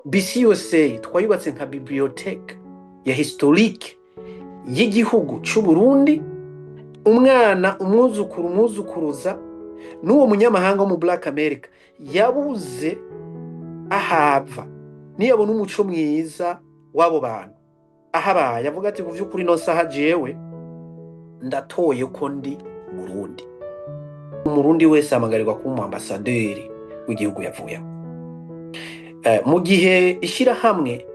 BCUSA twayubatse nka bibliothèque ya historique y'igihugu c'u Burundi. Umwana, umwuzukuru, umwuzukuruza n'uwo munyamahanga wo mu Black America yabuze ahava, niyabona umuco mwiza w'abo bantu ahabaye, avuga ati: "Ku vy'ukuri no saha jewe ndatoye ko ndi Murundi." Umurundi wese ahamagarirwa kuba umu ambasaderi w'igihugu yavuyemo. Mu gihe ishyirahamwe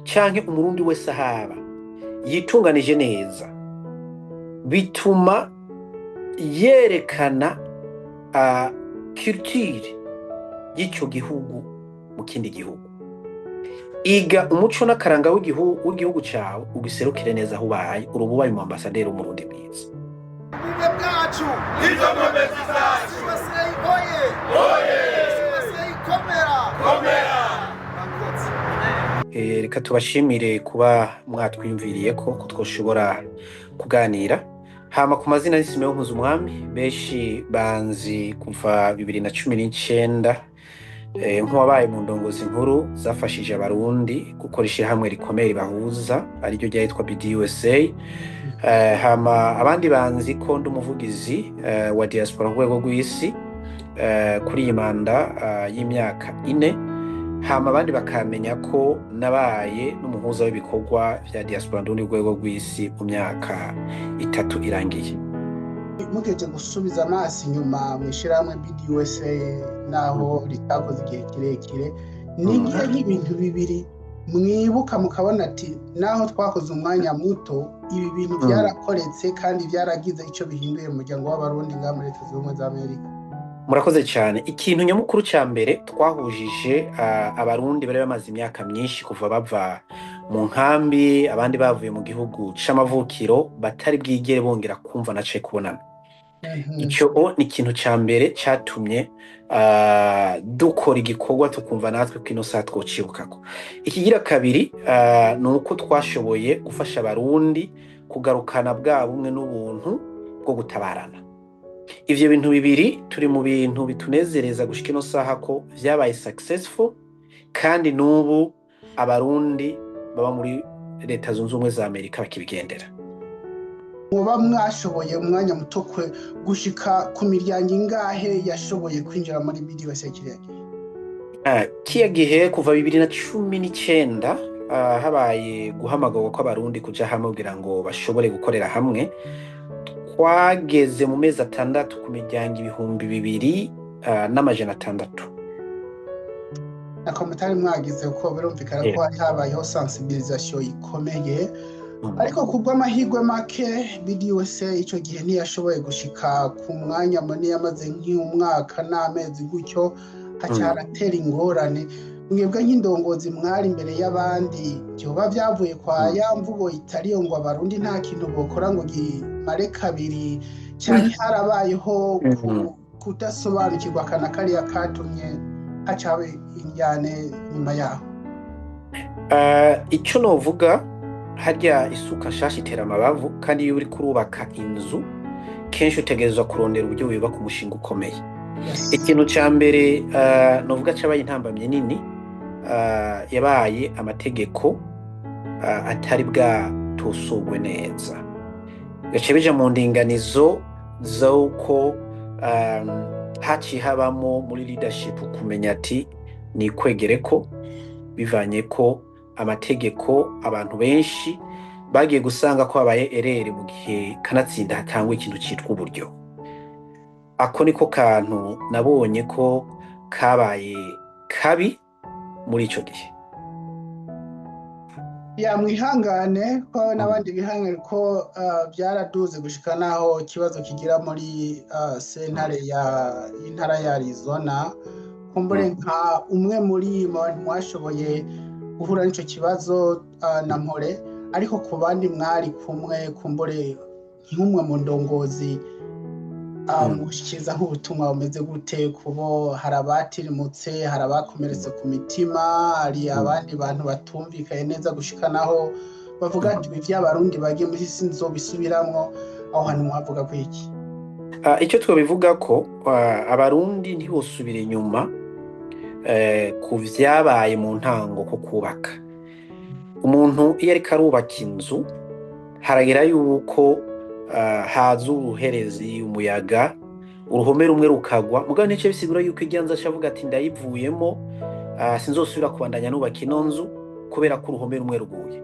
canke Umurundi wese ahaba yitunganije neza, bituma yerekana culture y'icyo gihugu mu kindi gihugu. Iga umuco n'akaranga w'igihugu cawe, ugiserukire neza aho ubaye. Uruba ubaye umu ambasaderi w'Umurundi mwiza. Ubumwe bwacu nizo nkomezi zacu. USA oye! Oye! USA komera! Komera! Murakoze. Reka tubashimire kuba mwatwiyumviriye ko twoshobora kuganira. Hama ku mazina ni Simeon Nkuzumwami, benshi banzi kuva 2019 nk'uwabaye mu ndongozi nkuru zafashije Abarundi gukora ishirahamwe rikomeye ribahuza, ariryo ryitwa BDUSA. Hama abandi banzi ko ndi umuvugizi wa diaspora ku rwego rw'isi kuri iyi manda y'imyaka 4. Hama abandi bakamenya ko nabaye n'umuhuza w'ibikorwa vya diaspora ndundi rwego rw'isi mu myaka 3 irangiye. Mugeje gusubiza amaso inyuma mu ishyirahamwe BDUSA, naho ritakoze igihe kirekire, ni igihe nk'ibintu bibiri mwibuka mukabona ati: "Naho twakoze umwanya muto, ibi bintu byarakoretse kandi byaragize icyo bihinduye mu muryango w'Abarundi ngaha muri Leta Zunze Ubumwe za Amerika"? Murakoze cyane. Ikintu nyamukuru cya mbere twahujije Abarundi bari bamaze imyaka myinshi kuva bava mu nkambi, abandi bavuye mu gihugu c'amavukiro, batari bwigere bongera kumva na ce kubonana. Ico ni ikintu ca mbere catumye dukora igikorwa, tukumva natwe ko ino saha twocibukako. Ikigira kabiri ni uko twashoboye gufasha Abarundi kugarukana bwa bumwe n'ubuntu bwo gutabarana. Ivyo bintu bibiri turi mu bintu bitunezereza gushika ino saha ko vyabaye successful, kandi n'ubu Abarundi baba muri Leta Zunze Ubumwe za Amerika bakibigendera. Muba mwashoboye umwanya muto kwe gushika ku miryango ingahe yashoboye kwinjira muri BDUSA kiriya gihe? Kiya gihe kuva 2019, habaye guhamagarwa kw'Abarundi kuja hamwe kugira ngo bashobore gukorera hamwe, twageze mu mezi 6 ku miryango 2600. Nako mutari mwagize, kuko birumvikana ko hari habayeho sensibilisation ikomeye. Ariko ku bw'amahirwe make, BDUSA icyo gihe ntiyashoboye gushika ku mwanya munini, yamaze nk'umwaka n'amezi gutyo, haca haratera ingorane. Mwebwe nk'indongozi mwari imbere y'abandi, byoba byavuye kwa ya mvugo itariyo ngo Abarundi nta kintu bokora ngo gimare kabiri, cyane harabayeho kudasobanukirwa akana kariya katumye haca haba injyane nyuma yaho? Icyo novuga, harya isuka nshasha itera amabavu, kandi iyo uriko urubaka inzu kenshi utegerezwa kurondera uburyo wubaka umushinga ukomeye. Ikintu ca mbere novuga cabaye intambamyi nini, yabaye amategeko atari bwatosorwe neza, gace bija mu ndinganizo z'uko haciye habamo muri leadership kumenya ati ni kwegereko bivanye ko amategeko. Abantu benshi bagiye gusanga ko habaye erreur mu gihe kanatsinda hatangwa ikintu citwa uburyo. Ako niko kantu nabonye ko kabaye kabi muri ico gihe. Ya, mwihangane ko n'abandi bihangane ko byaraduze gushika naho ikibazo kigira muri sentare ya y'intara ya Arizona. Kumbure nka umwe muri mwashoboye guhura n'ico kibazo na mpore, ariko ku bandi mwari kumwe, kumbure nk'umwe mu ndongozi, mushikiza nk'ubutumwa bumeze gute? Kubo hari abatirimutse, hari abakomeretse ku mitima, hari abandi bantu batumvikanye neza gushika naho bavuga ati: "Ibi vy'Abarundi bagiye muri sinzobisubiramwo." Aho hantu mwavuga ko iki? Icyo twabivuga ko Abarundi ntibosubira inyuma. ku vyabaye mu ntango ko kubaka. Umuntu iyo ariko arubaka inzu, haragera yuko haza uruherezi, umuyaga, uruhome rumwe rukagwa. Mugabo ntico bisigura yuko irya nzu aca avuga ati: "Ndayivuyemo, sinzosubira kubandanya nubaka ino nzu kubera ko uruhome rumwe ruguye."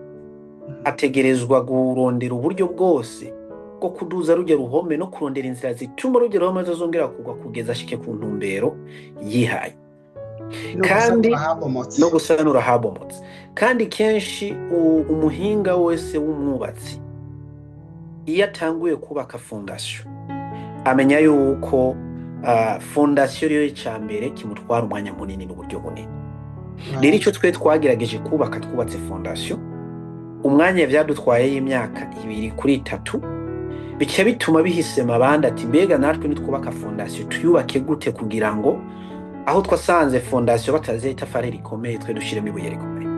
Ategerezwa kurondera uburyo bwose bwo kuduza rujya ruhome no kurondera inzira zituma rujya ruhome rutazongera kugwa, kugeza ashike ku ntumbero yihaye. No kandi gusanura habomotse. No gusanura habomotse. Kandi kenshi umuhinga wese w'umwubatsi, iyo atanguye kubaka fondation, amenya yuko fondation ariyo ica mbere kimutwara umwanya munini n'uburyo bunini. Rero icyo twe twagerageje kubaka, twubatse fondation, umwanya vyadutwaye y'imyaka 2 kuri 3, bica bituma bihisema abandi ati: "Mbega natwe nitwubaka fondation tuyubake gute kugira ngo aho twasanze fondation bataze itafari rikomeye, twe dushiremo ibuye rikomeye?"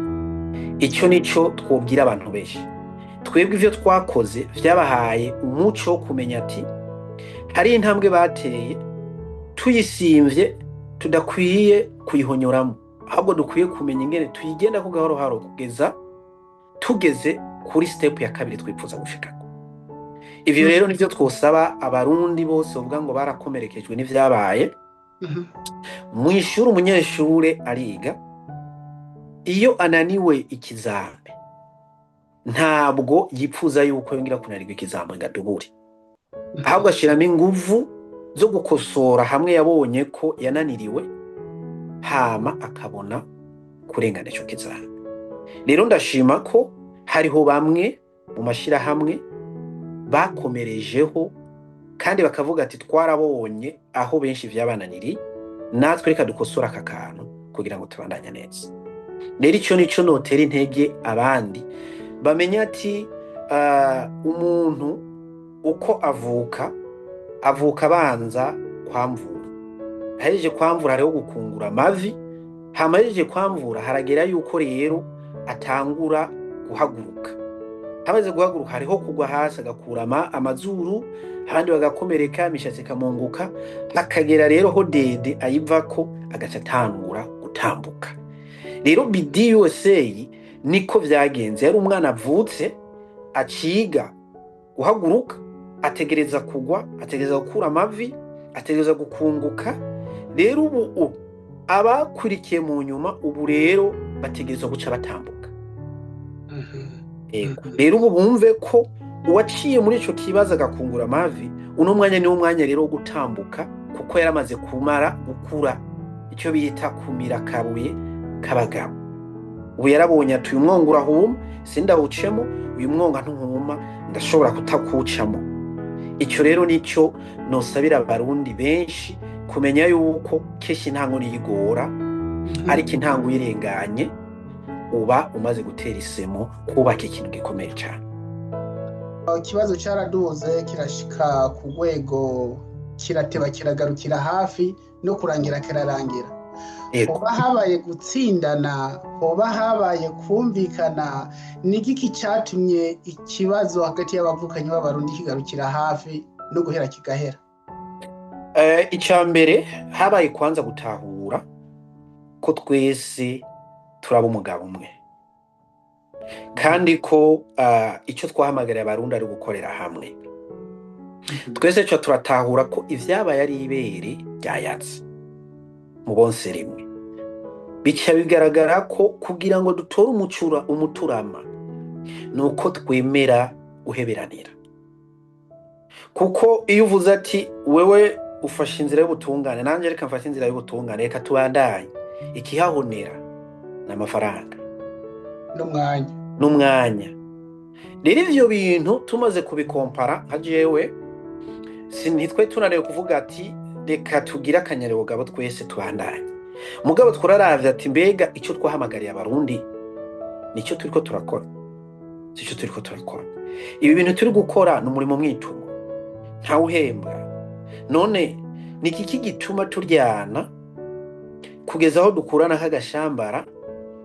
Icyo nico twobwira abantu benshi. Twebwe ivyo twakoze vyabahaye umuco wo kumenya ati hari intambwe bateye tuyisimvye, tudakwiye kuyihonyoramo, ahubwo dukwiye kumenya ingene tuyigendako gahoro gahoro kugeza tugeze kuri step ya kabiri twifuza gushikako. Ivyo rero nivyo twosaba Abarundi bose bavuga ngo barakomerekejwe n'ivyabaye. Mw'ishuri, umunyeshure ariga. Iyo ananiwe ikizame, ntabwo yipfuza yuko yongera kunanirwa ikizame ngo adubure, ahubwo ashiramo inguvu zo gukosora hamwe yabonye ko yananiriwe, hama akabona kurengana ico kizame. Rero ndashima ko hariho bamwe mu mashirahamwe bakomerejeho kandi bakavuga ati: "Twarabonye aho benshi vyabananiriye, natwe reka dukosore aka kantu kugira ngo tubandanye neza." Rero ico nico notera intege abandi, bamenye ati umuntu uko avuka, avuka abanza kwamvura. Ahejeje kwamvura, hariho gukungura amavi. Hama ahejeje kwamvura, haragera yuko rero atangura guhaguruka. Hamaze guhaguruka, hariho kugwa hasi agakura amazuru, abandi bagakomereka, imishatsi ikamunguka. Hakagera rero ho dede ayivako, agaca atangura gutambuka. Rero BDUSA niko vyagenze. Yari umwana avutse aciga guhaguruka, ategereza kugwa, ategereza gukura amavi, ategereza gukunguka. Rero ubu abakurikiye mu nyuma, ubu rero bategerezwa guca batambuka. Ego. Rero ubu bumve ko uwaciye muri ico kibazo agakungura amavi, uno mwanya niwo mwanya rero wo gutambuka, kuko yaramaze kumara gukura, icyo bita kumira akabuye k'abagabo. Ubu yarabonye ati: "Uyu mwonga urahuma, sindawucemo. Uyu mwonga ntuhuma, ndashobora kutakuwucamo." Icyo rero nicyo nosabira Abarundi benshi, kumenya yuko kenshi intango niyigora, ariko intango uyirenganye uba umaze gutera isemo kubaka ikintu gikomeye cyane. Ikibazo cyaraduze, kirashika ku rwego, kirateba, kiragarukira hafi no kurangira, kirarangira. Hoba habaye gutsindana? Hoba habaye kumvikana? Ni igiki cyatumye ikibazo hagati y'abavukanyi b'Abarundi kigarukira hafi no guhera kigahera? Icya mbere, habaye kwanza gutahura ko twese turaba umugabo umwe, kandi ko icyo twahamagariye Abarundi ari gukorera hamwe. Twese cyo turatahura ko ivyabaye ari ibere ryayatse mu bonse rimwe. Bica bigaragara ko kugira ngo dutore umucura umuturama ni uko twemera guheberanira, kuko iyo uvuze ati: "Wewe ufashe inzira y'ubutungane, nanjye reka mfashe inzira y'ubutungane, reka tubandanye," ikihahonera ni amafaranga n'umwanya. N'umwanya. Rero ivyo bintu tumaze kubikompara, nka jewe ntitwe tunaniwe kuvuga ati: "Reka tugire akanyabugabo twese tubandanye." Mugabo twararavye ati: "Mbega icyo twahamagariye Abarundi nicyo turiko turakora, sico turiko turakora? Ibi bintu turi gukora ni umurimo mwitumo, ntawuhembwa. None ni iki gituma turyana kugeza aho dukurana nk'agashambara,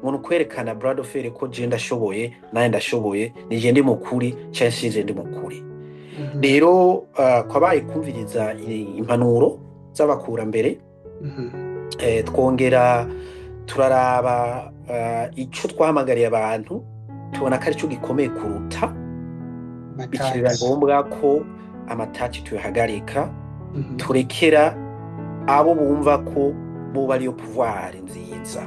ngo ni ukwerekana bras de fer ko je ndashoboye, nawe ndashoboye, nije ndi mukuri canke sinje ndi mukuri?" Rero kwabaye kumviriza impanuro z'abakurambere. Twongera turaraba ico twahamagariye abantu, tubona ko arico gikomeye kuruta, bikirira amatati. Ngombwa ko amatati tuyahagarika, turekera abo bumva ko bo ariyo pouvoir nziza.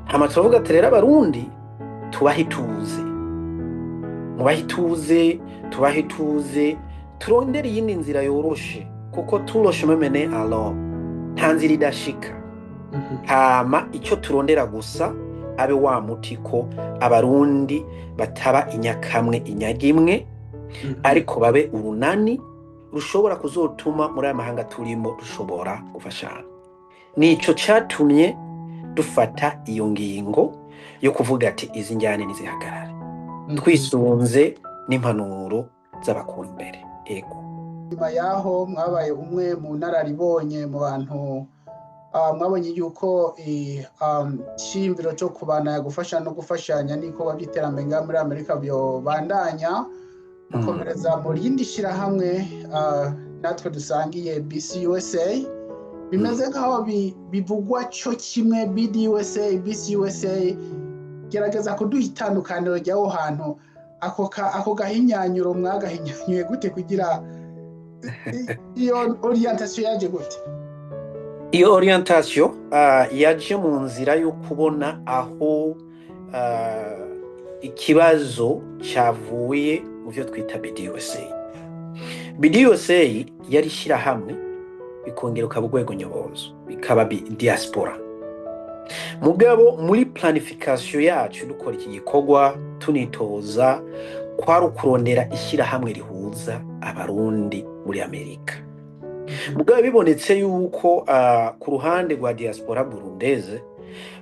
Hama turavuga ati rero abarundi tubahe ituze, mubahe ituze, tubahe ituze, turondere iyindi nzira yoroshe, kuko turoshe memene alors nta nzira idashika. Hama icyo turondera gusa abe wa muti ko abarundi bataba inyakamwe inyaga imwe, ariko babe urunani rushobora kuzotuma muri aya mahanga turimo rushobora gufashanya. Nico catumye dufata iyo ngingo yo kuvuga ati izi njyane nizihagarare, twisunze n'impanuro z'abakuru imbere. Ego. Nyuma yaho mwabaye umwe mu nararibonye mu bantu mwabonye yuko iciyumviro cyo kubana, gufasha no gufashanya n'ibikorwa by'iterambere ngaha muri Amerika byobandanya, gukomereza mu rindi shyirahamwe natwe dusangiye BCUSA. Bimeze nk'aho bivugwa cyo kimwe, BDUSA, BCUSA. Gerageza kuduha itandukaniro ry'aho hantu. Ako gahinyanyuro mwagahinyanyuye gute kugira iyo orientation yaje gute? Iyo orientation yaje mu nzira yo kubona aho ikibazo cyavuye mu byo twita BDUSA. BDUSA yari ishyirahamwe, bikongera ukaba urwego nyobozo, bikaba diaspora. Mugabo muri planification yacu dukora iki gikorwa, tunitoza, kwari ukurondera ishyirahamwe rihuza abarundi muri Amerika. Mugabo bibonetse yuko ku ruhande rwa diaspora burundeze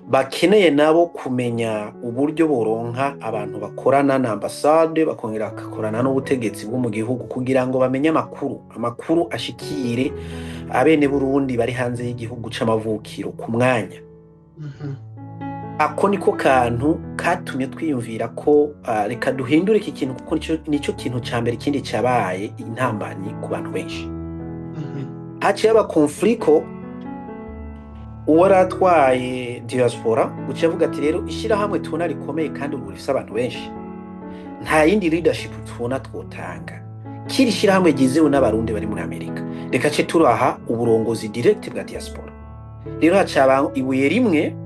bakeneye nabo kumenya uburyo boronka abantu bakorana na ambasade, bakongera bagakorana n'ubutegetsi bwo mu gihugu kugira ngo bamenye amakuru ashikire abene Burundi bari hanze y'igihugu c'amavukiro ku mwanya. Ako niko kantu katumye twiyumvira ko reka duhindure iki kintu, kuko nico kintu ca mbere ikindi cabaye intambanyi ku bantu benshi. Haciye haba conflit ko uwari atwaye diaspora guca avuga ati rero ishyirahamwe tubona rikomeye kandi ubu rifise abantu benshi, nta yindi leadership tubona twotanga kiri ishyirahamwe ryizewe n'abarundi bari muri Amerika, reka ce turaha uburongozi direct bwa diaspora. Rero hacaba ibuye rimwe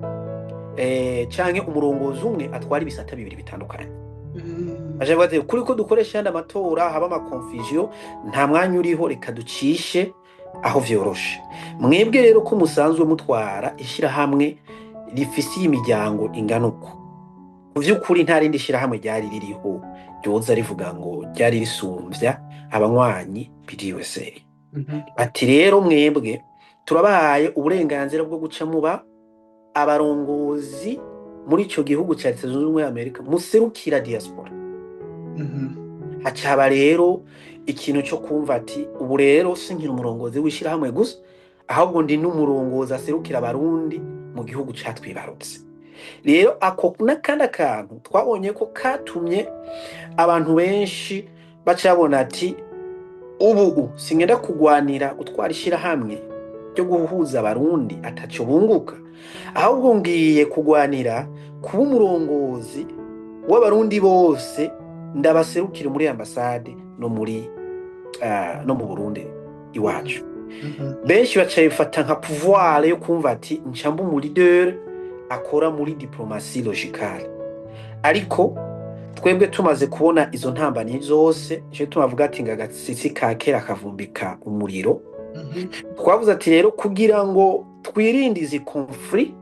canke umurongozi umwe atwara ibisata bibiri bitandukanye. Aje avuga ati kuri ko dukoresha yandi amatora haba ama confusion, nta mwanya uriho, reka ducishe aho vyoroshe. Mwebwe rero ko musanzwe mutwara ishyirahamwe rifise iyi miryango ingana uko, mu vy'ukuri nta rindi shyirahamwe ryari ririho ryoza rivuga ngo ryari risumvya abanywanyi BDUSA. Ati rero mwebwe turabahaye uburenganzira bwo guca muba abarongozi muri ico gihugu ca Leta Zunze Ubumwe Amerika, muserukira diaspora. Hacaba rero ikintu cyo kumva ati ubu rero sinkiri umurongozi w'ishyirahamwe gusa, ahubwo ndi n'umurongozi aserukira abarundi mu gihugu catwibarutse. Rero ako n'akandi kantu twabonye ko katumye abantu benshi baca babona ati ubu singenda kugwanira gutwara ishyirahamwe ryo guhuza abarundi ataco bunguka, ahubwo ngiye kugwanira kuba umurongozi w'abarundi bose, ndabaserukire muri ambasade no mu Burundi iwacu. Benshi baca bifata nka pouvoir yo kumva ati ncamba umu leader akora muri diplomatie logicale. Ariko twebwe tumaze kubona izo ntambanyi zose, nico tumavuga ati ngo agatsitsi ka kera kavumbika umuriro. Twavuze ati rero kugira ngo twirinde izi conflit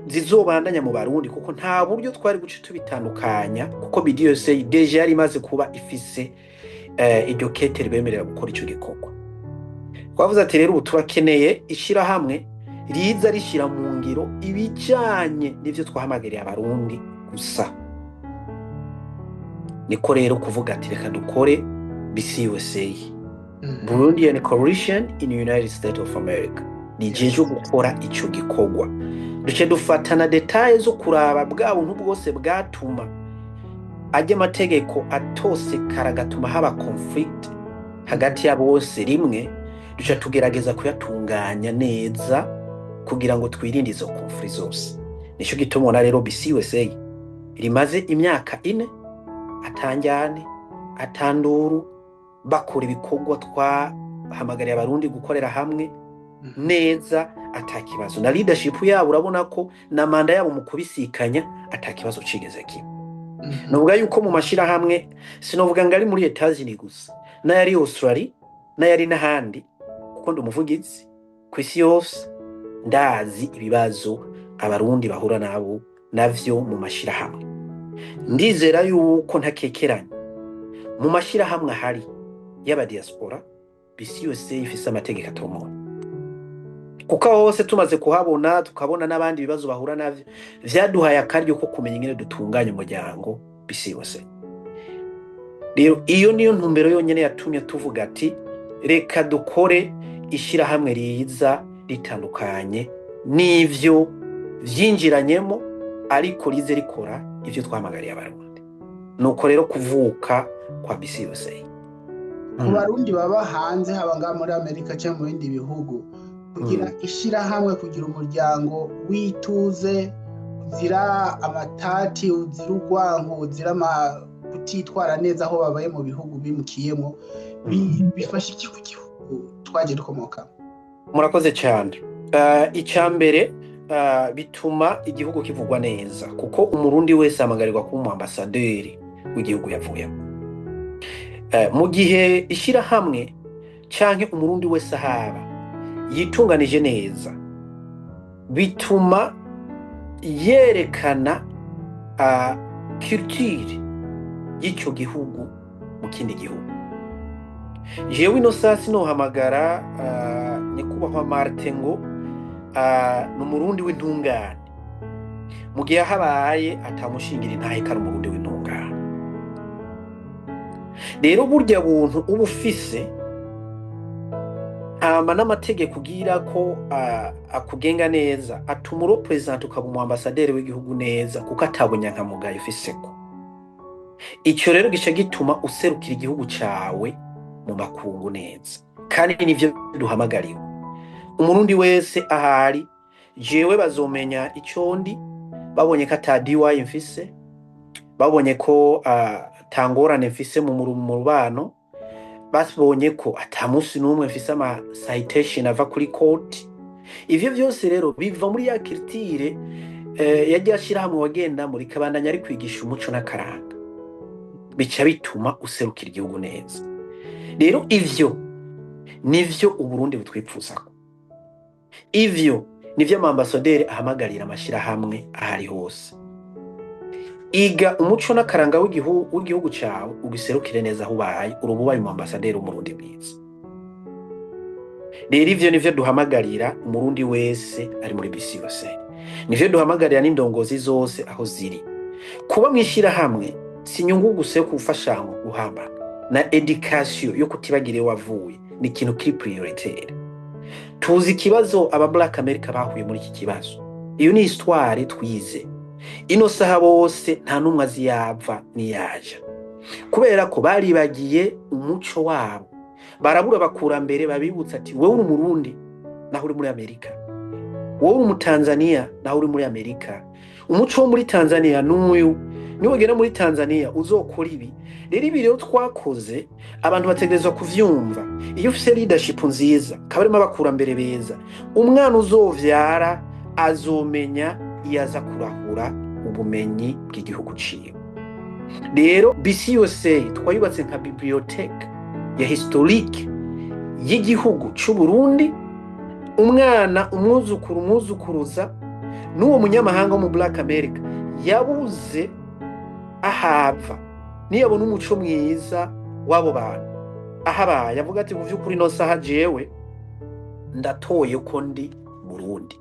zizobandanya mu barundi, kuko nta buryo twari guca tubitandukanya, kuko BDUSA déjà yari imaze kuba ifise iryo kete ribemerera gukora ico gikorwa. Twavuze ati rero ubu turakeneye ishirahamwe riza rishira mu ngiro ibijanye n'ivyo twahamagariye abarundi gusa. Niko rero kuvuga ati reka dukore BCUSA, Burundian Coalition in the United States of America, rijejwe gukora ico gikorwa. Duce dufata na détails zo kuraba bwa buntu bwose bwatuma ajya amategeko atosekara, agatuma haba conflict hagati ya bose rimwe, duca tugerageza kuyatunganya neza. Kugira ngo twirinde izo conflits zose. Nico gituma ubona rero BCUSA rimaze imyaka 4 atanjyane, atanduru, bakora ibikorwa twahamagariye Abarundi gukorera hamwe neza, ata kibazo. Na leadership yabo urabona ko na manda yabo mu kubisikanya ata kibazo cigeze kiba. Novuga yuko mu mashirahamwe, sinovuga ngo ari muri Etazini gusa, n'ayari Australia, n'ayari n'ahandi, kuko ndi umuvugizi ku isi yose, ndazi ibibazo Abarundi bahura nabo navyo mu mashirahamwe. Ndizera yuko ntakekeranya mu mashirahamwe ahari y'abadiaspora, BCUSA ifise amategeko atomoye, kuko aho hose tumaze kuhabona, tukabona n'abandi ibibazo bahura navyo, vyaduhaye akaryo ko kumenya ingene dutunganya umuryango BCUSA. Rero iyo niyo ntumbero yonyene yatumye tuvuga ati reka dukore ishirahamwe riza ritandukanye n'ivyo vyinjiranyemo, ariko rize rikora ivyo twahamagariye Abarundi. Nuko rero kuvuka kwa BCUSA. Ku Barundi baba hanze, haba ngaha muri Amerika cyangwa mu bindi bihugu, kugira ishirahamwe, kugira umuryango w'ituze uzira amatati, uzira urwanko, uzira kutitwara neza aho babaye mu bihugu bimukiyemo, bifasha iki ku gihugu twagiye dukomokamo? Murakoze cyane. Icya mbere, bituma igihugu kivugwa neza, kuko Umurundi wese ahamagarirwa kuba umu ambasaderi w'igihugu yavuyemo. Mu gihe ishyirahamwe canke Umurundi wese ahaba yitunganije neza, bituma yerekana culture y'icyo gihugu mu kindi gihugu. Jewe ino saa sinohamagara nyakubahwa Martin ngo ni Umurundi w'intungane, mu gihe habaye atamushingira intahe ko ari Umurundi w'intungane. Rero burya buntu uba ufise hama n'amategeko ugira ko akugenga neza, atuma urepresenta, ukaba umu ambasaderi w'igihugu neza, kuko atabunyankamugayo ufiseko. Icyo rero gica gituma userukira igihugu cawe mu makungu neza, kandi nivyo duhamagariwe. Umurundi wese ahari, jewe bazomenya ico ndi babonye ko ata DUI mfise, babonye ko ata ngorane mfise mu rubano, babonye ko ata munsi n'umwe mfise ama citation ava kuri court. Ivyo vyose rero biva muri ya culture yagiye ashirahamwe wagendamo, rikabandanya ari kwigisha umuco n'akaranga, bica bituma userukira igihugu neza. Rero ivyo nivyo Uburundi butwipfuzako, ivyo nivyo amambasaderi ahamagarira amashirahamwe ahari hose: iga umuco n'akaranga w'igihugu cawe, ugiserukire neza aho ubaye, uruba ubaye umu ambasaderi w'Umurundi mwiza. Rero ivyo nivyo duhamagarira Umurundi wese ari muri BCUSA, nivyo duhamagarira n'indongozi zose aho ziri. Kuba mw'ishirahamwe si inyungu gusa yo gufashanya guhambana na éducation yo kutibagira iyo wavuye, ni ikintu kiri prioritaire. Tuzi ikibazo aba Black America bahuye muri iki kibazo, iyo ni histoire twize. Ino saha bose nta n'umwe azi yava niyaja, kubera ko baribagiye umuco wabo, barabura abakurambere babibutsa ati wowe uri Umurundi naho uri muri Amerika, wowe uri Umutanzaniya naho uri muri Amerika, umuco wo muri Tanzania n'uyu, niwagera muri Tanzania uzokora ibi. Rero ibi rero twakoze, abantu bategerezwa kuvyumva. Iyo ufise leadership nziza, kaba arimo abakurambere beza, umwana uzovyara azomenya iyo aza kurahura ubumenyi bw'igihugu ciwe. Rero BCUSA twayubatse nka bibliothèque ya historique y'igihugu c'u Burundi. Umwana, umwuzukuru, umwuzukuruza n'uwo munyamahanga wo mu Black America yabuze ahava, niyabona umuco mwiza w'abo bantu ahabaye, avuga ati mu vy'ukuri no saha jewe ndatoye ko ndi Murundi,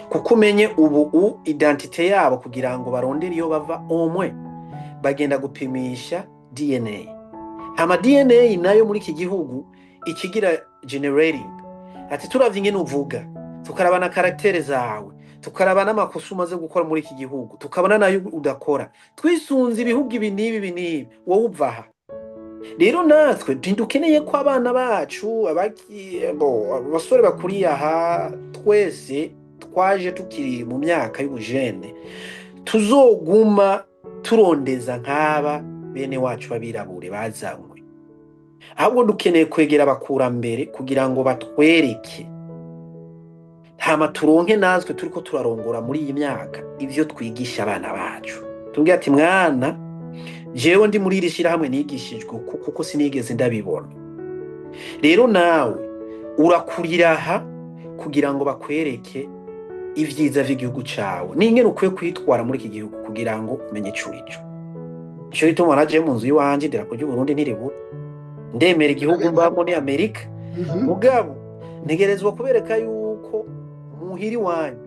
kuko umenye ubu identité yabo. Kugira ngo barondere iyo bava, omwe bagenda gupimisha DNA. Hama DNA nayo muri iki gihugu ikigira generating ati turavye ingene uvuga, tukaraba na caractère zawe, tukaraba n'amakosa umaze gukora muri iki gihugu, tukabona nayo udakora, twisunze ibihugu ibi n'ibi ibi n'ibi, wowe uva aha. Rero natwe ntidukeneye ko abana bacu bo abasore bakuriye aha, twese twaje tukiri mu myaka y'ubujene, tuzoguma turondeza nk'aba bene wacu b'abirabure bazanywe. Ahubwo dukeneye kwegera abakurambere kugira ngo batwereke, hama turonke natwe turiko turarongora muri iyi myaka ivyo twigisha abana bacu. Tubwire ati: "Mwana, jewe ndi muri iri shirahamwe nigishijwe uku, kuko sinigeze ndabibona. Rero nawe urakurira aha kugira ngo bakwereke ivyiza vy'igihugu cawe n'ingene ukwiye kwitwara muri iki gihugu kugira ngo umenye ico urico." Ico gituma naje mu nzu iwanje idarapo ry'Uburundi ntiribura. Ndemera igihugu mbamwo ni Amerika, mugabo ntegerezwa kubereka yuko muhira iwanyu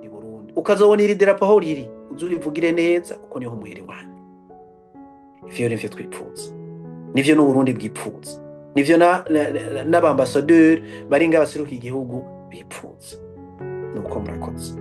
ni Burundi. Ukazobona iri darapo aho riri, uze urivugire neza, kuko niho muhira iwanyu. Ivyo nivyo twipfuza, nivyo n'Uburundi bwipfuza, nivyo n'abambasaderi bari ngaha baseruka igihugu bipfuza. Nuko murakoze.